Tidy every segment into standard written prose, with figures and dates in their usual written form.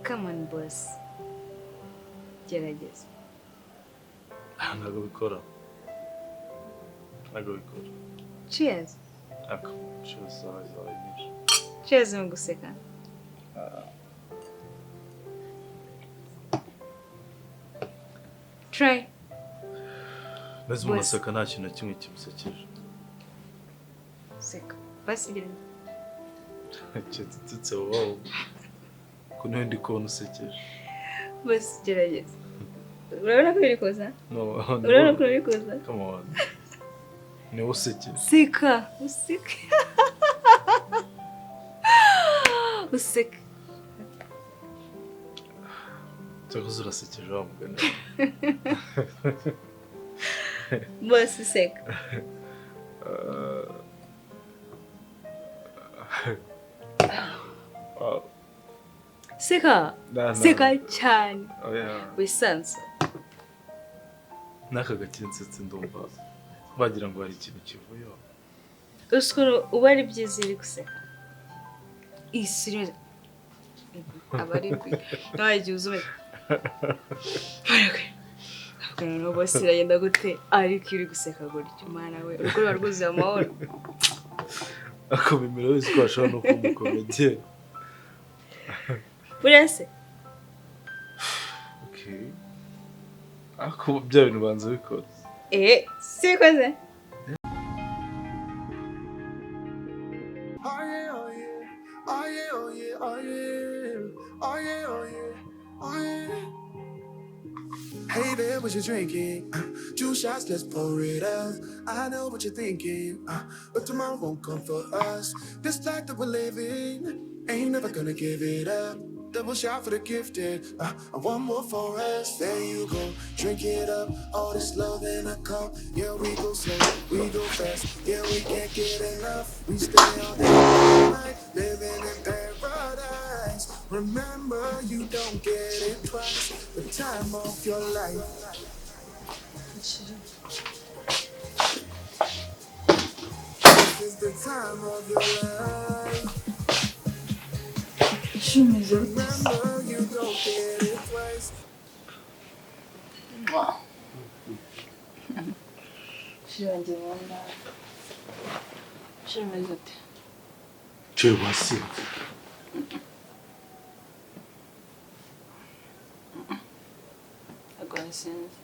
Come on, boss, gerageza. Ntabwo bikora, ntabwo bikora. Cheers. Ako cheers zawe zabaye nyinshi. Cheers mu guseka. Try. Mbese umuntu Boss. aseka nta kintu na kimwe kimusekeje. Seka basi, gerageza. Tutse wowe ko niwe ndi kubona usekeje. Boss, gerageza. Urabona ko biri kuza? No. Urabona ko biri kuza? Come on, niwe usekeje. Seka, useke, useke. Cyakoze urasekeje wa mugani. Boss, seka. Wow. Seka. Na, na. Seka cyane. Oya. Wisanzu. N'aka gakiri nsetse, ndumva wagira ngo hari ikintu kivuyeho. Uzi ukuntu uba ari byiza iyo uri guseka, isi iri aba ari nawe igihe uza umeze noneho bose iragenda gute? Ariko iyo uri guseka gutyo, umwana we, urugo ruba rwuzuye amahoro. Ako bimera wese ko washobora no kuba umukomediye. Buriya se? Okay, ariko bya bintu banza bikora. Eee, si bikoze. Oh yeah, oh yeah, oh yeah, oh yeah, oh yeah, oh yeah, oh yeah, oh yeah. Hey there, what you drinking? Two shots, let's pour it up. I know what you're thinking, but tomorrow won't come for us. This life that we're living, ain't never gonna give it up. Double shot for the gifted, and one more for us. There you go, drink it up. All this love in a cup. Yeah, we go slow, we go fast. Yeah, we can't get enough. We stay all day, all night, living in paradise. Remember, you don't get it twice. The time of your life. This is the time of your life. Shumeze ute? Remember, you don't get it twice. Chéri wanjye nkunda, chéri, umeze ute? Chéri, wasinze. Ntabwo nasinze,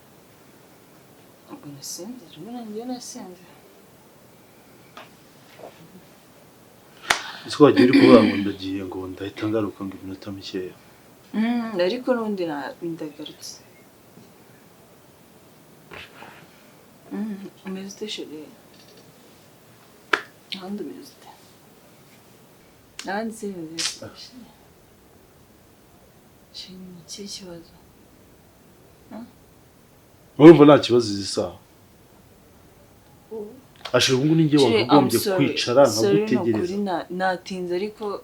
ntabwo nasinze. Rimwe nanjye nasinze. Ese ko wagiye uri kuvuga ngo ndagiye, ngo ndahita ngaruka, ngo iminota mikeya? Ariko n'ubundi ndagarutse. Umeze ute, chéri? Ahandi umeze ute? Ahandi se bimeze bite? Chéri, ni ikihe kibazo? Urumva nta kibazo izi saha ashira ubu ngubu ninjye Chéri, I'm wakagombye sorry. kwicara Sorry, ni nkagutegereza. ukuri natinze, ariko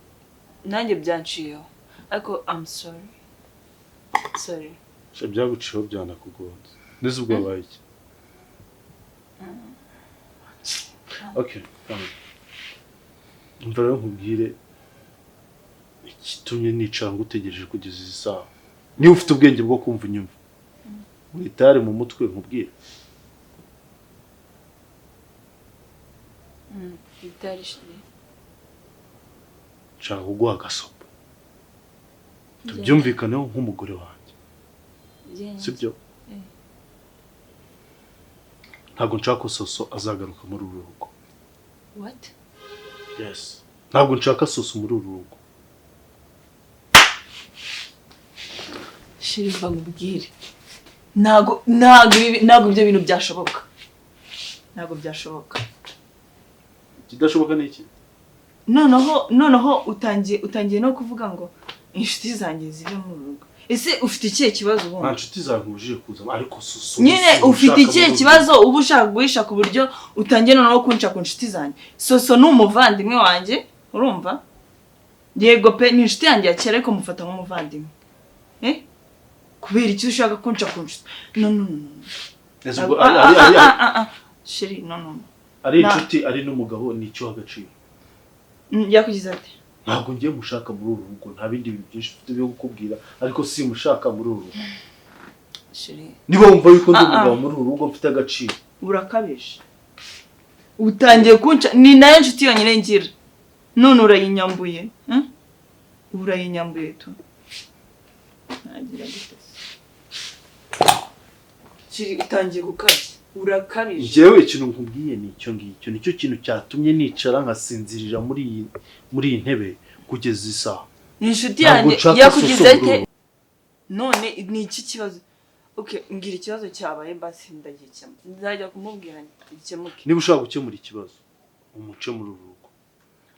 nanjye byanciyeho, ariko I'm sorry, sorry. Sha, byaguciyeho byanakugonze, ndetse ubwo wabaye iki? Okay, fine. Umva rero nkubwire igitumye nicara ngutegereje kugeza izi saha. Niba ufite ubwenge bwo kumva, unyumva witare mu mutwe nkubwire. Bitari, chéri. Nshaka kuguha agasopo, tubyumvikaneho nk'umugore wanjye, sibyo? Eh. Ntabwo nshaka ko Soso azagaruka muri uru rugo. What? Yes, ntabwo nshaka Soso muri uru rugo. Chéri, mva nkubwire, ntabwo ibyo bintu byashoboka, ntabwo byashoboka. Ikidashoboka ni iki? Noneho utangiye no kuvuga ngo inshuti zanjye zive mu rugo. Ese ufite ikihe kibazo Nta ubundi? nshuti zawe nkubujije kuzamo, ariko Soso Nyine si ufite ushaka ikihe muri uru kibazo uba ushaka guhisha ku buryo utangiye noneho kunca ku nshuti zanjye? Soso ni umuvandimwe wanjye, urumva? Yego pe, ni inshuti yanjye ya kera, ariko mufata nk'umuvandimwe. Eh, kubera iki ushaka kunca ku nshuti? No, no, no, no. Ese ubwo Ah, ah, ah, ah, ah. Chéri, no, no, no. ari inshuti, ari n'umugabo, ni icyo agaciro? Yakugize ati? Ntabwo ngiye mushaka muri uru rugo, nta bindi bintu byinshi mfite byo kukubwira, ariko simushaka muri uru rugo. Chéri, Niba wumva yuko ndi Ah, ah. umugabo muri uru rugo mfite agaciro. Urakabije, utangiye kunca. Ni nayo nshuti yonyine ngira, none urayinyambuye, Urayinyambuye tu. Nagira gute se? Chéri, utangiye gukabya, urakabije. Njyewe ikintu nkubwiye ni icyo ngicyo, nicyo kintu cyatumye nicara nkasinzirira muri iyi ntebe kugeza isaha. Ni inshuti Ntabwo yanjye nshaka yakugize soso ate? muri uru. None ni iki kibazo? Okay, mbwira ikibazo cyabaye basi, ndagikemura, nzajya kumubwira gikemuke. Niba ushaka gukemura ikibazo, umuce muri uru rugo.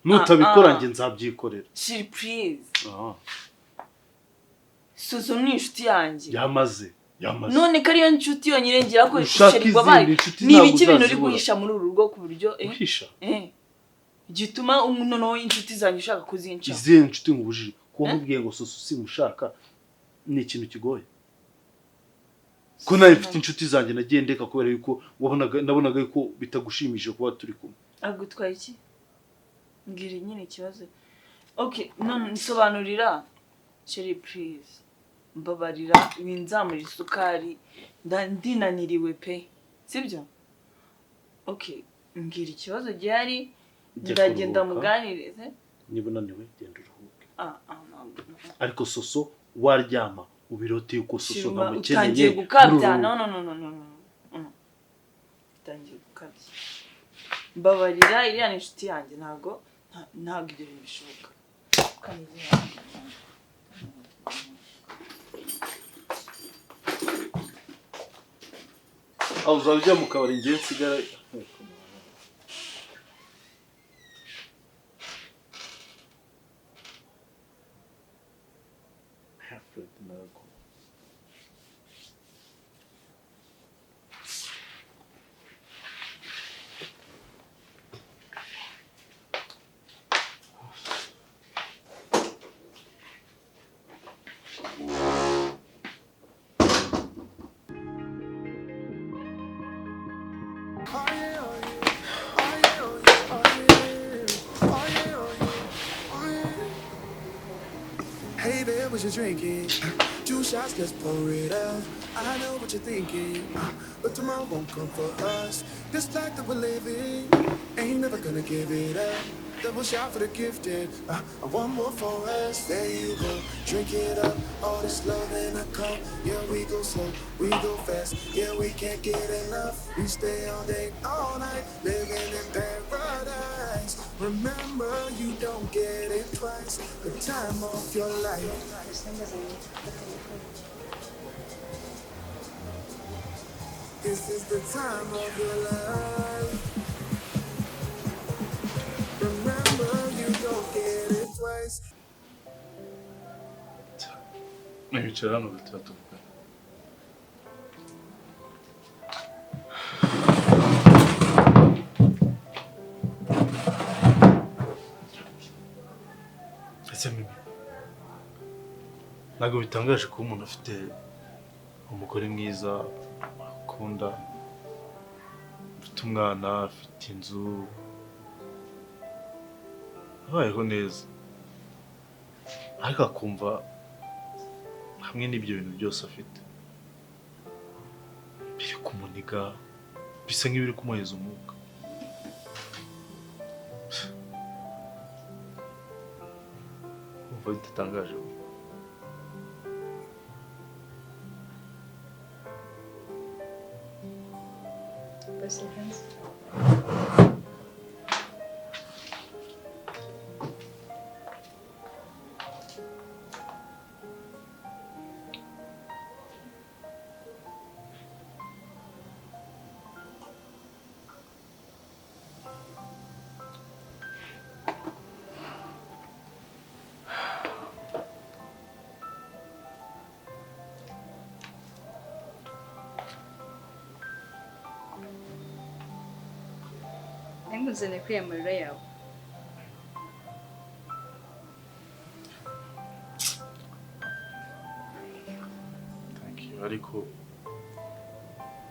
Nutabikora, Ah, ah. njye nzabyikorera. Chéri, please. Ah, Soso ni inshuti yanjye. Yamaze, yamaze. None ko ariyo nshuti yonyine ngira ko Ushaka chéri wabaye izindi nshuti, ni ntabwo ibiki bintu uri uzazibura. guhisha muri uru rugo ku buryo Guhisha? Gituma noneho inshuti zanjye ushaka kuzinca? Izihe nshuti nkubujije? Kuba nkubwiye ngo Soso simushaka ni ikintu kigoye? Ko nawe mfite inshuti zanjye nagiye ndeka kubera yuko nabonaga yuko bitagushimishije kuba turi kumwe. Agutwaye iki? Mbwira nyine ikibazo. Okay, none nsobanurira. Chéri, please, mbabarira, winzamura isukari, ndinaniriwe pe, sibyo? Okay, mbwira ikibazo gihari. Jya Ndagenda kuruhuka. muganirize. Niba unaniwe, genda uruhuke. Ah, ah, ntabwo. Ariko Soso waryama ubirote yuko Soso Shima, ntamukeneye utangiye muri uru gukabya. rugo. No, no, no, no, no, no. Utangiye gukabya. Mbabarira, iriya ni inshuti yanjye, ntabwo ibyo bintu bishoboka. Kameze. Aho uzaba ujya mu kabari, njye nsigara. Alfred, ntabwo. Oh yeah, oh yeah, oh yeah, oh yeah, oh yeah, oh yeah, oh yeah. Hey there, what you drinking? Two shots, let's pour it up. I know what you're thinking, but tomorrow won't come for us. This life that we're living, ain't never gonna give it up. Double shot for the gifted, one more for us. There you go, drink it up. All this love in a cup. Yeah, we go slow, we go fast. Yeah, we can't get enough. We stay all day, all night, living in paradise. Remember, you don't get it twice. The time of your life. This is the time of your life. Remember, you don't get it twice. Nicara hano gato tuvugana. Ese Mimi, ntabwo bitangaje kuba umuntu afite umugore mwiza akunda, afite umwana, afite inzu, abayeho neza, ariko akumva hamwe n'ibyo bintu byose afite biri kumuniga, bisa nk'ibiri kumuheza umwuka? Umva bidatangaje? 5 seconds. Nkuzaniye kuri amarira yawe. Thank you, ariko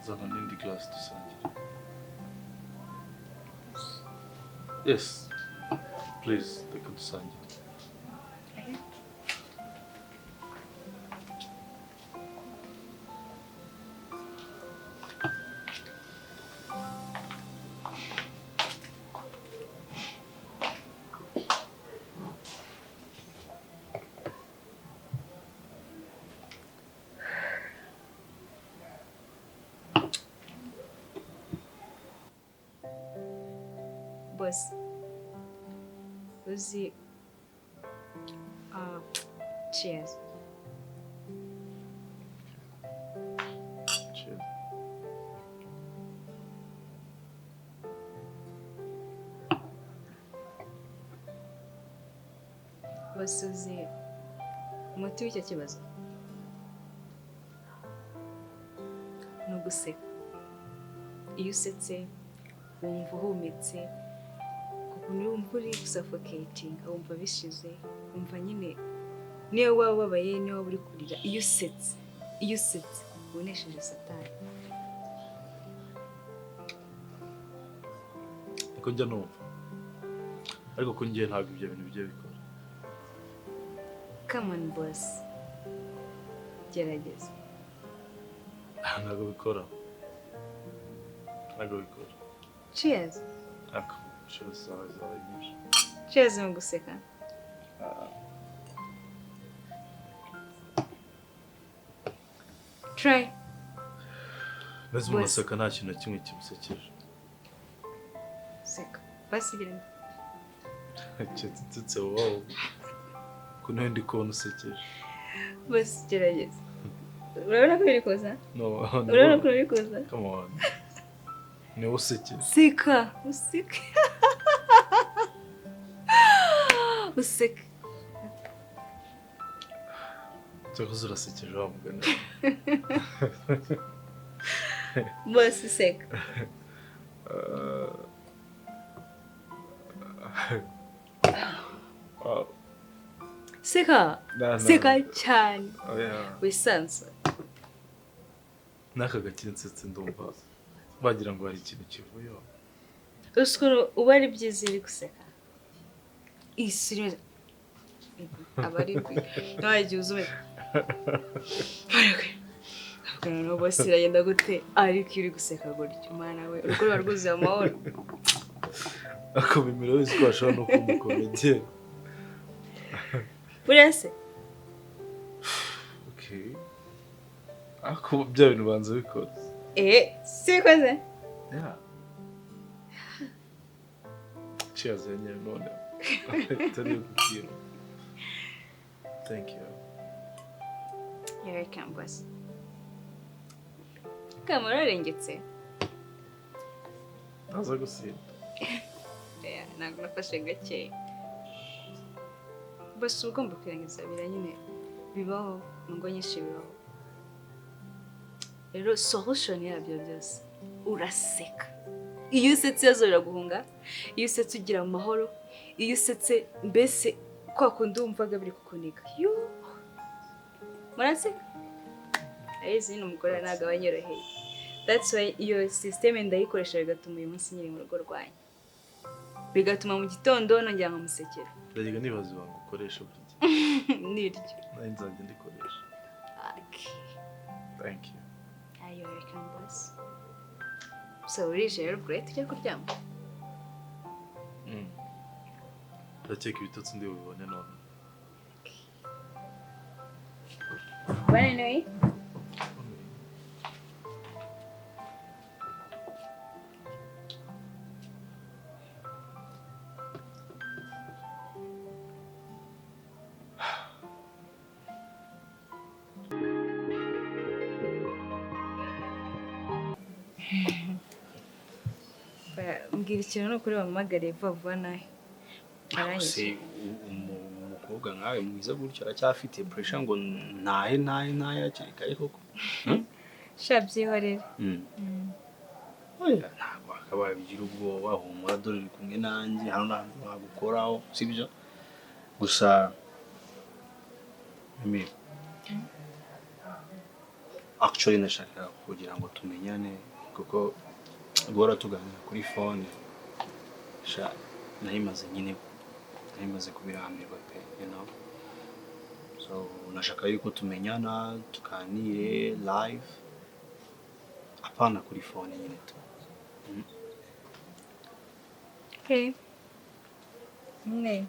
zana n'indi glass dusangire. Yes, please, reka dusangire. Boss, uzi, cheers. Cheers. Boss, uzi umuti w'icyo kibazo ni uguseka. Iyo usetse wumva uhumetse, kuko wumva uri gusuffocatinga, wumva bishize, wumva nyine niyo waba ubabaye, niyo waba uri kurira, iyo usetse ubonesheje Satani. Niko njya numva, ariko ko njye ntabwo ibyo bintu bijya bikora. Come on, boss, gerageza. Ntabwo bikora, ntabwo bikora. Cheers. Ariko cheers zawe zabaye nyinshi. Cheers mu guseka. Try. Mbese umuntu Boss. aseka nta kintu na kimwe kimusekeje. Seka basi, gerageza. Nsetse wowe ko nawe ndi kubona usekeje. Boss, gerageza. Urabona ko biri kuza? No. Urabona ko biri kuza? Come on, niwe usekeje. Seka, useke, useke. Cyakoze urasekeje wa mugani. Boss, seka. Wow. Seka. Na, na. Seka cyane. Oya. Wisanzure. N'aka gakire nsetse ndumva bagira ngo hari ikintu kivuyeho. Ukuntu uba ari byiza iyo uri guseka, isi imeze aba ari mbi, nawe igihe uza umeze noneho bose iragenda gute? Ariko iyo uri guseka gutyo, umwana we, urugo ruba rwuzuye amahoro. Ariko bimera wese ko bashobora no kuba umukomediye. Buriya se? Okay, ariko bya bintu banza bikora. Eee, si bikoze? Yeah, cheers yenyewe none itari iyo kubwira. Thank you. You're welcome, boss. Kama urarengetse. Ntaza gusinda. Yeah, ntabwo nafashe gakeya. Boss, uba ugomba kwirengagiza bira nyine, bibaho mu ngo nyinshi, bibaho. Rero solution yabyo byose, uraseka. Iyo usetse ibibazo biraguhunga, iyo usetse ugira amahoro, iyo usetse mbese kwa kundi wumvaga biri kukuniga. Yuh! Muraseka? Ayizi nyine, umugore ntabwo aba anyoroheye. That's why iyo system ndayikoresha, bigatuma uyu munsi nyiri mu rugo rwanjye. Bigatuma mu gitondo nongera nkamusekera. Ndajyaga nibaza ibanga ukoresha buri gihe. Niryo. Nanjye nzajya ndikoresha. Okay. Thank you. Ayo, welcome, boss. So urije rero, ubwo tujya kuryama. Ndakeka ibitotsi ndi bubibone none. But anyway, mbwira ikintu, ni ukuri wampamagariye vuba vuba nawe. Se umukobwa nkawe mwiza gutyo aracyafite pressure ngo ntahe ntahe ntahe hakiri kare koko? Sha, byihorere. Oya, ntabwo wakabaye ugira ubwoba. Humura, dore uri kumwe nanjye hano, ntabwo nagukoraho, sibyo? Gusa Mimi, actually nashakaga kugira ngo tumenyane, kuko guhora tuganira kuri phone, sha, nari nyine nari maze kubirambirwa pe. So nashaka yuko tumenyana, tuganire live, apana kuri phone nyine tu. Okay. Mwe.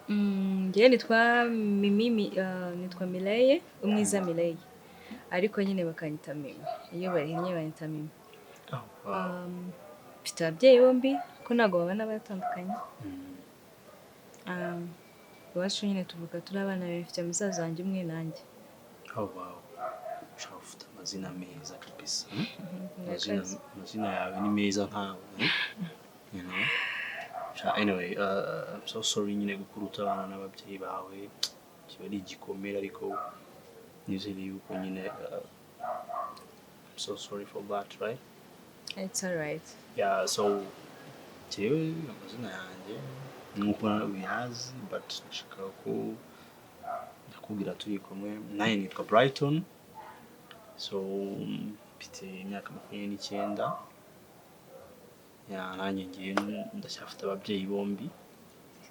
Njyewe nitwa Mimi, nitwa Mireille, Umwiza Mireille. Ariko nyine bakanyita Mimi. Iyo barihinnye banyita Mimi. Oh, wow. Mfite ababyeyi bombi. Ko ntabwo babana batandukanye. Iwacu nyine tuvuga turi abana babiri, mfite musaza wanjye umwe nanjye. Oh wow, ushobora ufite amazina meza kabisa, Amazina yawe ni meza nkawe, You know? Sha, anyway, I'm so sorry nyine gukura utabana n'ababyeyi bawe, kiba ari igikomere, ariko nizere yuko nyine, I'm so sorry for that, right? It's alright. Yeah, so njyewe amazina yanjye nk'uko uyazi, but ndashaka ko ndakubwira turi kumwe nanjye, nitwa Brighton. So mfite imyaka 29. Yeah, nanjye ngiye ndacyafite ababyeyi bombi.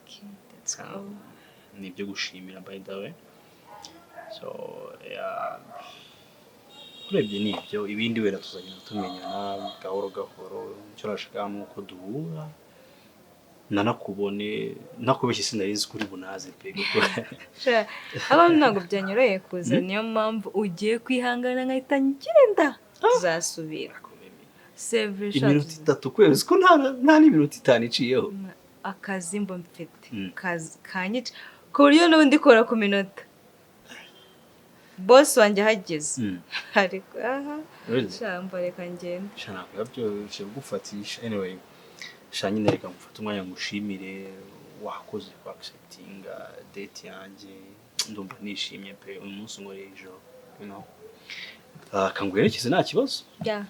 Okay, that's cool. Ni ibyo gushimira, by the way. So yeah, urebye ni ibyo, ibindi wenda tuzagenda tumenyana gahoro gahoro. Icyo nashaka ni uko duhura nanakubone. Nakubeshye, sinari nzi ko uri bunaze pe, kuko Sha, abantu ntabwo byanyoroheye kuza, niyo mpamvu ugiye kwihangana nkahita ngenda, tuzasubira sevure. Iminota 3 kwezi ko nta n'iminota 5 iciyeho. Akazi mba mfite kanyica ku buryo n'ubundi kora ku minota boss wanjye ahageze, ariko aha. Really? Sha, reka ngende. Sha, ntabwo biba byoroshye kugufatisha. Anyway, sha nyine reka mufate umwanya ngushimire, wakoze ku acceptinga date yanjye. Ndumva nishimye pe, uyu munsi nkoreye ijoro. Kanguherekeze, nta kibazo. Yeah.